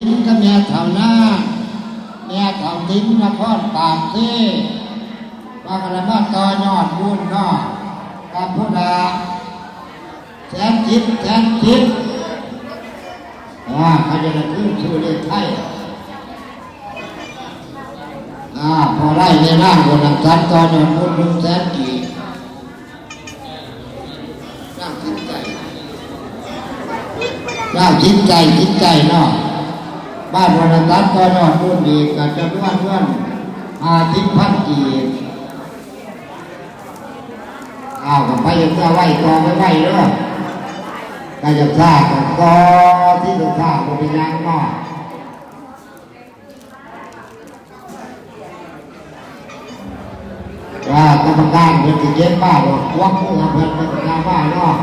ຕິນກັບແມ່ເຖົ້ານາງ ແມ່ເຖົ້າຕິນນະຄອນປາກເຊ ວ່າກັນລະມາຕໍ່ຍອດບຸນເນາະ ກັບຜູ້ລະແສນສິບ ແສນສິບ ອ່າ ເຂົາຈະໄດ້ຄືນຊື່ເລກໄທ ອ່າ ພໍໄດ້ແມ່ນາງບົວນຳສັນຕໍ່ຍອດບຸນໜຶ່ງແສນກີບ. ລາວຈິດໃຈ ລາວຈິດໃຈ ຈິດໃຈເນາະ ບ້ານວະນະຕັດຕໍ່ຍອດບຸນອີກ ກະຈຳນວນເງິນຫ້າສິບພັນກີບ. ອ້າວ ກະໃຜຢາກເມືອໄວຕໍ່ໄວໆເດີ ໃຜຢາກຊ້າກະຕໍ່ ທີ່ຈະຊ້າບໍ່ເປັນຫຍັງເນາະ. ວ່າກຳມະການເພິ່ນຊິເກັບມາບໍ່ ຄວບມືເພິ່ນ ເພິ່ນກະມາເນາະ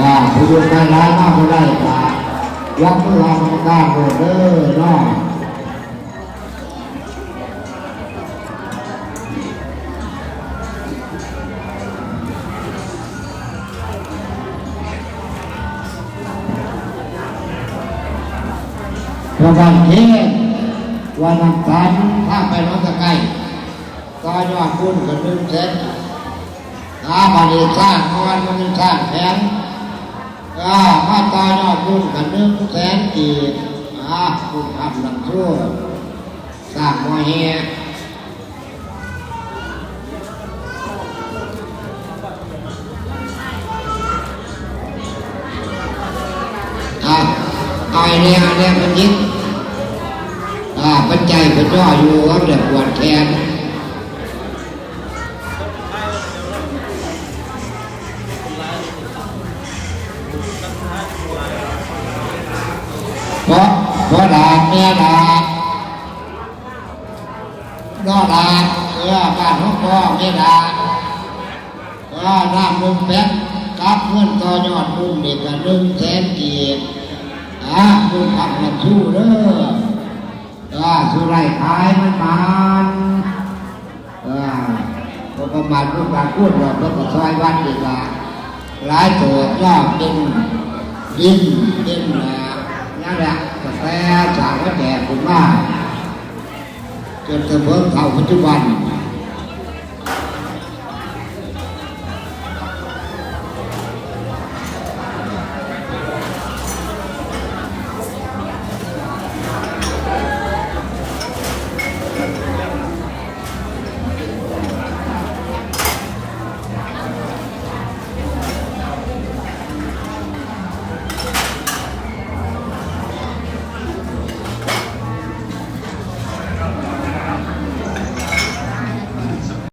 ວ່າຜູ້ຢູ່ໄກຫຼາຍມາບໍ່ໄດ້ກະ ຄວບມືເອົາກຳມະການໂລດເດີເນາະ. ພະບາງເຂດ ວ່ານ້ຳຕານ ທາງໄປໜອງຕະໄກ ຕໍ່ຍອດບຸນກະໜຶ່ງແສນ ອ່າ ບາດນີ້ສ້າງ ເພາະວ່າມັນສ້າງແຂງ ເອີ ມາຕໍ່ຍອດບຸນກັນໜຶ່ງແສນກີບ ອ່າ ບຸນຄຳນຳໂຊ ສ້າງໝໍແຫ່ ອ່າ ເອົາແນ່ ເອົາແນ່ ເພິ່ນຍິດ ອ່າ ເພິ່ນໃຈເພິ່ນຍໍຢູ່ ເຮົາໄດ້ປວດແຂນ. ພໍ່ ພໍ່ດາດ ແມ່ດາດ ນ້ອງດາດ ເອີ ບ້ານຂອງພໍ່ແມ່ດາດ ເອີ ນ້ຳໜຶ່ງແພັກ ກັບເງິນຕໍ່ຍອດບຸນນີ້ກະໜຶ່ງແສນກີບ ອ່າ ບຸນຄຳນຳຊູເດີ ອ່າ ສູ່ໄດ້ຂາຍມັນໝານ. ເອີ ບໍ່ປະມາດບຸນບາບຄຸນດອກ ເພິ່ນກະຊ່ອຍວັດນີ້ກະຫຼາຍເຕີບເນາະ ເປັນດິນ ເປັນ ເອີ ຫຍັງແຫຼະ ກະແຕ່ສ້າງມາແຈກຂຶ້ນມາ ຈົນເຖິງເຖິງເທົ່າປັດຈຸບັນ